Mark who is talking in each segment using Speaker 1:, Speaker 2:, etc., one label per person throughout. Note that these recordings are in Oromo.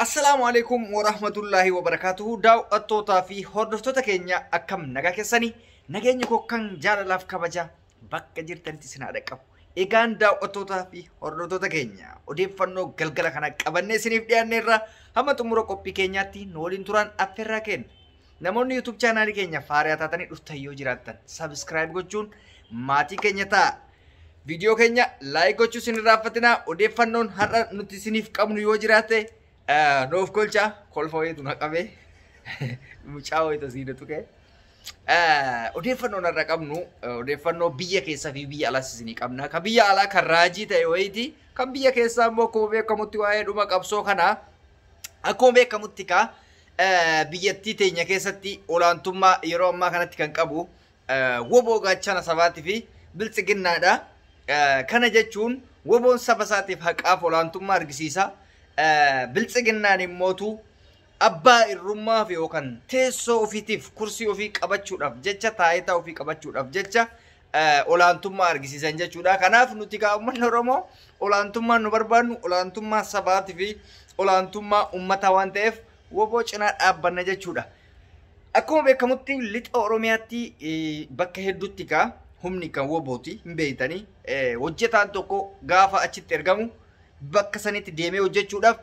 Speaker 1: Assalaamu alaikum warahmatullaahi wabarakaatuhu. Daawwattootaa fi hordoftoota keenya, akkam nagaa keessanii? Nageenya koo kan jaalalaaf kabaja bakka jirtanitti isin haa dhaqqabu. Egaan daawwattootaa fi hordoftoota keenya, odeeffannoo galgala kana qabannee isiniif dhiyaanneerra. Hamma xumura qophii keenyaatti nu waliin turan affeerraa kenna. Namoonni YouTube chaanaalii keenya faariyaa taatanii dhuftan yoo jiraattan, subscribe gochuun maatii keenya ta'a. Viidiyoo keenya like gochuu isin irraanfatinaa. Odeeffannoon har'a nuti isiniif qabnu yoo jiraate, nuuf kolcha kolfa wayiitu na qabee, mucaa wayiitu asii na tuqee. Odeeffannoon har'a qabnu odeeffannoo biyya keessaa fi biyya alaas isinii qabna. Kan biyya alaa kan raajii ta'e wayiiti. Kan biyya keessaa immoo akkuma beekamutti waa'ee dhuma qabsoo kanaa. Akkuma beekamutti kaa biyyattii teenya keessatti olaantummaa yeroo ammaa kanatti kan qabu WBO, gaachana sabaatii fi biltsiginnaadha. Kana jechuun WBOn saba isaatiif haqaaf olaantummaa argisiisa. Biltsiginnaan immootu abbaa irrummaaf yookaan teessoo ofiitiif, kursii ofii qabachuudhaaf jecha, taayitaa ofii qabachuudhaaf jecha olaantummaa argisiisan jechuudha. Kanaaf nuti kaa uummanni Oromoo olaantummaa nu barbaannu olaantummaa sabaatii fi olaantummaa uummataa waan ta'eef, WBO cinaa dhaabbanna jechuudha. Akkuma beekamutti lixa Oromiyaatti bakka hedduutti kaa humni kan WBOti hin beektanii. Hojjetaan tokko gaafa achitti ergamu, bakka sanitti deemee hojjechuudhaaf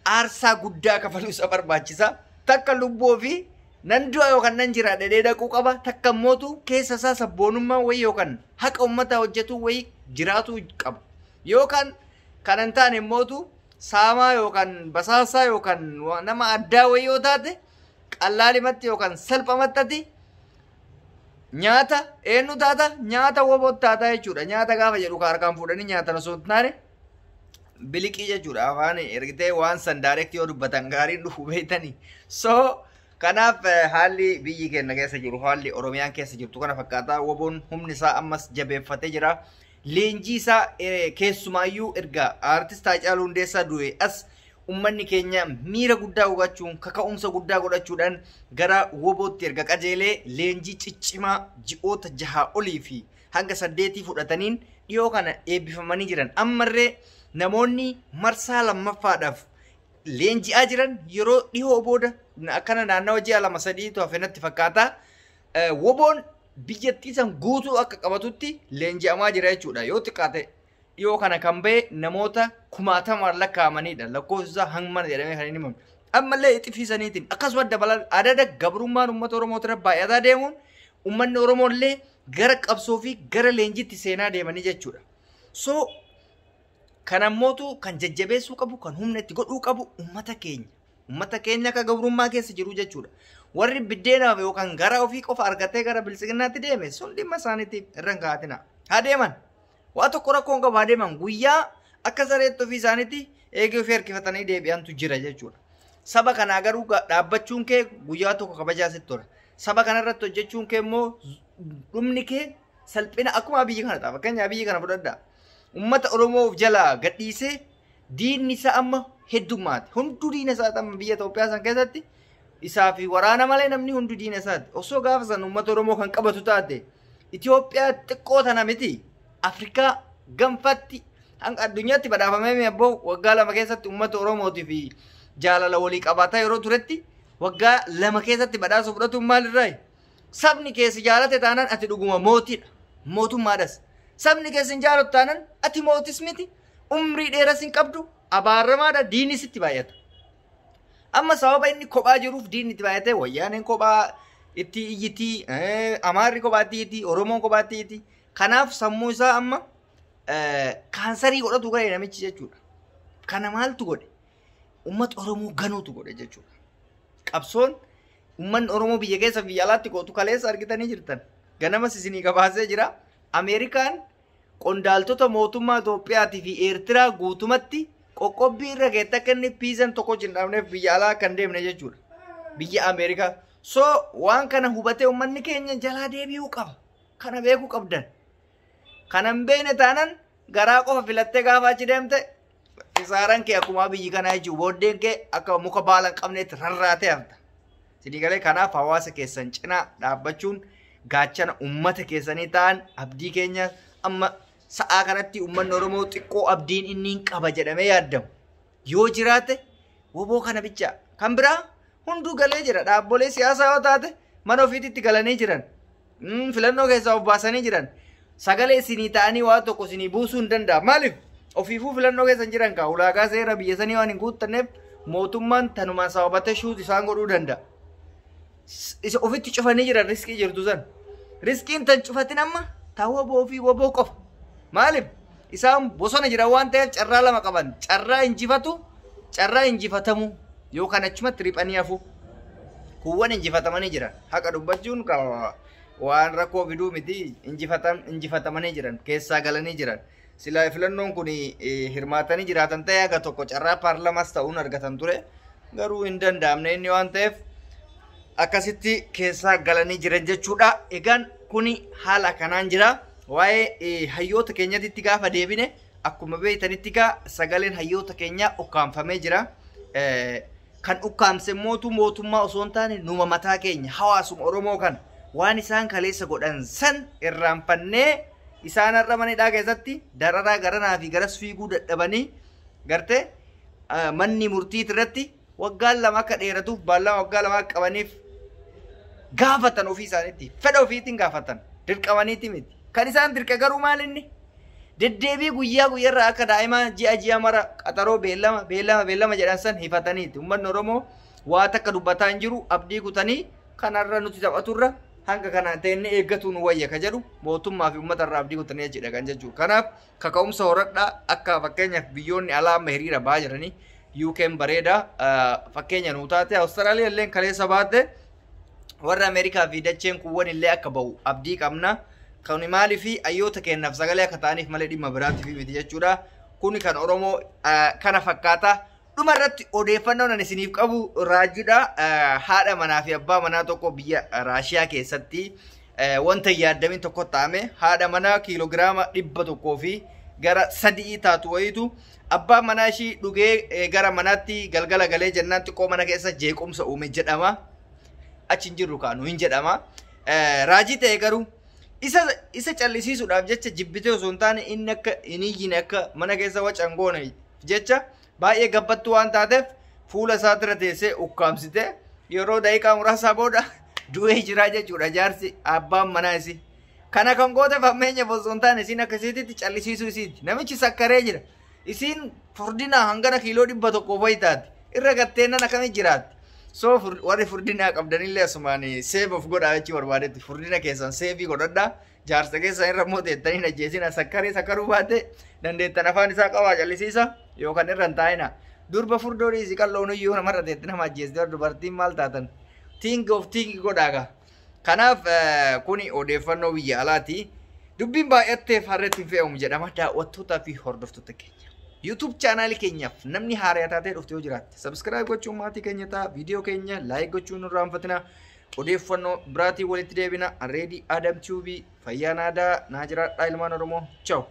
Speaker 1: aarsaa guddaa kafaluu isa barbaachisa. Takka lubbuu fi nan du'a yookaan nan jira dhedhee dhaquu qaba. Takka immootu keessa isaa sabboonummaa wayii yookaan haqa uummataa hojjetuu wayii jiraatuu qaba. Yookaan kan hin taane immootu saamaa yookaan basaasaa yookaan nama addaa wayii yoo taate, qallaalimatti yookaan salphamattati nyaata eenyu taata? Nyaata WBO taata jechuudha. Nyaata gaafa jedhu harkaan fuudhanii nyaatan osoo hin taane, biliqii jechuudha. Afaan ergitee waan san direct yoo dubbatan gaariin dhufu beektanii. So kanaaf haalli biyyi keenya keessa jiru, haalli Oromiyaan keessa jirtu kana fakkaata. WBOn humni isaa ammas jabeeffatee jira. Leenjii isaa keessumaayyuu erga aartist Haacaaluu Hundeessaa du'e as, ummanni keenya miira guddaa godhachuun, kaka'umsa guddaa godhachuudhaan gara WBOtti erga qajeelee, leenjii ciccimaa ji'oota 6 olii fi hanga 8 fudhataniin dhiyoo kana eebbifamanii jiran. Ammallee namoonni marsaa lammaffaadhaaf leenji'aa jiran yeroo dhihoo booda akkana naannawa ji'a 2 3tu hafe natti fakkaata. WBOn biyyattii san guutuu akka qabatutti leenji'amaa jira jechuudha. Yoo xiqqaate dhiyoo kana kan ba'e namoota kumaatamaan lakkaa'amanidha. Lakkoofsi isaa hangana jedhamee kan inni himamu. Ammallee ixifii akkasuma dabalaa adada gabrummaan uummata Oromoo irra baay'ataa deemuun, uummanni Oromoo illee gara qabsoo fi gara leenjiitti seenaa deemanii jechuudha. So kanammootu kan jajjabeessuu qabu, kan humna itti godhuu qabu uummata keenya. Uummata keenya akka gabrummaa keessa jiru jechuudha. Warri biddeenaaf yookaan gara ofii qofa argatee gara biltsiginnaatti deeme sun dhimma isaaniitiif irra hin kaa'atina. Haa deeman. Waa tokko rakkoon qabu, haa deeman. Guyyaa akka sareetti ofii isaaniitti eegee ofii harkifatanii deebi'antu jira jechuudha. Saba kanaa garuu dhaabbachuun kee guyyaa tokko kabajaa sitti tola. Saba kanarratti hojjechuun kee immoo dhumni kee salphina, akkuma biyya kana ta'a. Fakkeenyaaf biyya kana fudhadhaa. Uummata Oromoo of jalaa gadhiisee diinni isaa amma heddummaate. Hunduu diina isaa amma biyya Itoophiyaa san keessatti isaa fi waraana malee namni hundi diina isaati. Osoo gaafa san uummata Oromoo kan qabatu taate, Itoophiyaa xiqqoo tana miti, Afrikaa ganfatti hanga addunyaatti badhaafamee abboo. Waggaa 2 keessatti uummata Oromootii fi jaalala walii qabaataa yeroo turetti, waggaa 2 keessatti badhaasa fudhatuun maalirraayi? Sabni keessi jaalate taanaan ati dhuguma mootiidha. Mootummaadhas. Sabni keessi hin jaalatu taanaan ati mootis miti. Umrii dheeras hin qabdu. Abaaramaadha, diinni sitti baay'ata. Amma sababa inni kophaa jiruuf diinni itti baay'atee, Wayyaaneen kophaa itti iyyiti, Amaarri kophaa itti iyyiti, Oromoon kophaa itti iyyiti. Kanaaf sammuu isaa amma kaansarii godhatu ga'e namichi jechuudha. Kana maaltu godhe? Uummata Oromoo ganuutu godhe jechuudha. Qabsoon uummanni Oromoo biyya keessa biyya alaatti gootu kaleessa argitanii jirtan. Ganamas isinii gabaasee jira. Ameerikaan qondaaltota mootummaa Itoophiyaatii fi Eertiraa guutumatti qoqqobbii irra keette, akka inni piizan tokko hin dhabneef biyya alaa akka hin deemne jechuudha. Biyya Ameerikaa. So waan kana hubatee uummanni keenya jalaa deebi'uu qaba. Kana beekuu qabdan. Kana hin beekne taanan, garaa qofa filattee gaafa achi deemte, kisaaraan kee akkuma biyyi kanaa jechuudha. Booddeen kee akka muka baala hin qabneetti rarraatee hafta. Sidii galee. Kanaaf hawaasa keessan cinaa dhaabbachuun, gaachana uummata keessanii ta'an, abdii keenya. Amma sa'aa kanatti uummanni Oromoo xiqqoo abdiin inni hin qaba jedhamee yaadamu yoo jiraate Woboo kana bicha. Kan biraa hunduu galee jira. Dhaabbolee siyaasaa yoo taate mana ofiitti galanii jiran. Filannoo keessaa of baasanii jiran. Sagalee isinii ta'anii waa tokko isinii buusuu hin danda'a. Maaliif? Ofiifuu filannoo keessa hin jiran kaa ulaagaa seera biyya sanii waan hin guuttanneef mootummaan tanumaan sababatee shuut isaan godhuu danda'a. Isa ofitti cufanii jiran riskii jirtu san. Riskiin tan cufatin amma taa woboo fi woboo qofa. Maaliif? Isaan bosona jiran waan ta'eef carraa lama qaban. Carraa injifatu, carraa injifatamu yookaan achumatti riphanii hafu. Kuuwwan injifatamanii jiran. Haqa dubbachuun waan rakkoo fiduu miti, injifatamanii jiran, keessaa galanii jiran. Sila filannoon kun hirmaatanii jiraatan ta'e haga tokko carraa paarlamaas ta'uun argatan ture. Garuu hin danda'amne inni waan ta'eef akkasitti keessaa galanii jiran jechuudha. Egaan kuni haala kanaan jira. Waa'ee hayyoota keenyatti gaafa deebine akkuma beektanitti gaa sagaleen hayyoota keenyaa ukkaamfamee jira. Kan ukkaamse mootummaa osoo hin taane numa mataa keenya hawaasuma Oromoo kana waan isaan kaleessa godhan san irraanfannee isaan har'a manidhaa keessatti dararaa garanaa fi garas fiiguu dadhabanii gartee manni murtii irratti waggaan 2 akka dheeratuuf baallama waggaa 2 akka qabaniif gaafatan ofii isaaniitti fedha ofiitiin gaafatan dirqamaniiti miti. Kan isaan dirqa garuu maal inni? Deddeebii guyyaa guyyaarraa akka daa'imaa ji'a ji'a mara qaxaroo beellama beellama beellama jedhan san hifataniiti. Uummanni Oromoo waa takka dubbataa hin jiru, abdii kutanii kanarra nuti taphaturra hanga kana ta'e eeggatu nu wayya ka jedhu mootummaa fi uummata irraa abdii kutanii jechuudha kan jechuudha. Kanaaf kaka'umsa horadhaa akka fakkeenyaaf biyyoonni alaa amma hiriira ba'aa jiranii UK'n bareeda fakkeenya nuu taate, Awustiraaliyaa illee kaleessa baate, warra Ameerikaa fi dacheen kuuwwan illee akka ba'u abdii qabna. Kuni maaliif hayyoota keenyaaf sagalee akka ta'aniif malee dhimma biraatiif miti jechuudha. Kuni kan Oromoo kana fakkaata. Dhuma irratti odeeffannoon ani isiniif qabu raajiidha. Haadha manaa fi abbaa manaa tokko biyya Raashiyaa keessatti wanta hin yaadamin tokko ta'ame. Haadha manaa kiiloogiraama 100 fi gara 3 taatu wayitu abbaa manaa ishii dhugee gara manaatti galgala galee jennaan xiqqoo mana keessa jeequmsa uume jedhama. Achi hin jirru kaanu hin jedhama. Raajii ta'e garuu isa callisiisuudhaaf jecha jibbitee osoo hin taane inni akka hin iyyine akka mana keessa wacan goone jecha baay'ee gabbattuu waan taateef fuula isaatirra teessee ukkaamsitee yeroo daqiiqaa muraasaa booda du'ee jira jechuudha jaarsi abbaan manaa isii. Kana kan goote fammeenyaaf osoo hin taane isiin akkasitti callisiisuu isiiti. Namichi sakkaree jira. Isiin furdinaa hangana kiiloo 100 fa'i taati. Irra gatteennan akkamitti jiraatti? So warri furdinaa qabdanillee asumaan save of godhaa jechuu barbaadetti furdina keessan seevii godhadhaa. Jaarsa keessan irra immoo teettanii hin ajjeesina. Sakkaree sakkaruu baate dandeettan afaan isaa qabaa callisiisa yookaan irra hin taa'ina. Durba furdoo dhiisi qal'oon iyyuu namarra teetti nama ajjeesti dubartiin maal taatan? Think of think godhaagaa. Kanaaf kuni odeeffannoo biyya alaati. Dubbiin baay'atteef harreetti hin fe'amu jedhama daawwattootaa fi hordoftoota keenya. YouTube chaanaalii keenyaaf namni haaraa taatee dhufte yoo jiraatte subscribe gochuun maatii keenya ta'a, viidiyoo keenya like gochuun nurraa hin Odeeffannoo biraatiin walitti deebina. Reedii Adam Tube fayyaan aadaa naa jiraadhaa ilmaan Oromoo. Ciao.